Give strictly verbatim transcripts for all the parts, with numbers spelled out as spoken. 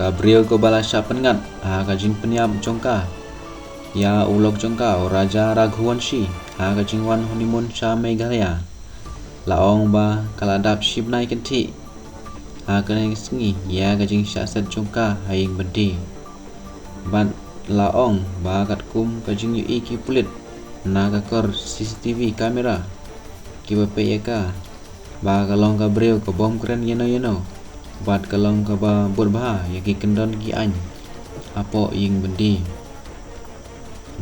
Ka briew kaba la shah pynngat ha ka jingpynïap jong ka ïa u lok jong ka, u Raja Raghuvanshi, ha ka jingwan honeymoon sha Meghalaya, la ong ba ka la dap shi bnai kynthih ha kane ka sngi ïa ka jingshah set jong ka ha ïing byndi. Bad la ong ba katkum ka jingïohi ki pulit na ka kor C C T V camera kiba peit ïa ka, ba ka long ka briew ka bym kren ïano ïano, bad ka long kaba bud bha ïa ki kyndon ki aiñ hapoh ïing byndi.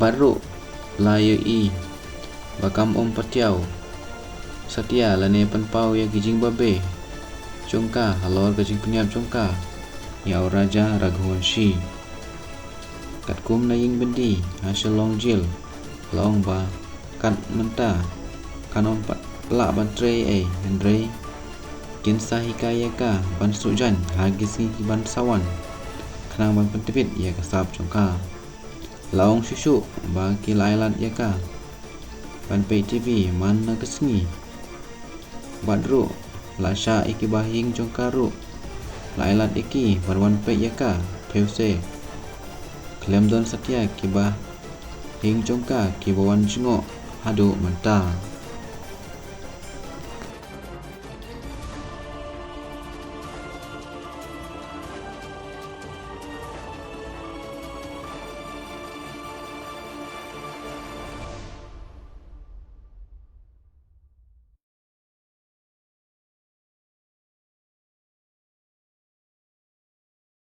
Bad ruh la ïohi ba kam ym patiaw satia lane pynpaw ïa ki jingbabe jong ka halor ka jingpynïap jong ka ïa u Raja Raghuvanshi. Katkum na ïing byndi ha Shillong Jail, la ong ba kat mynta kan ym pat lah ban trei ei, hynrei kin sa hikai ïa ka ban suh jaiñ ha ki sngi ki ban sa wan, khnang ban pyntbit ïa ka sap jong ka. La ong shuh shuh ba ki la ailad ïa ka ban peit T V man la ka sngi. Bad ruh la shah ïa ki bahaïing jong ka ruh, la ailad ïa ki ban wan peit ïa ka phewse. Khlem don satia ki bahaïing jong ka kiba wan jngoh haduh mynta.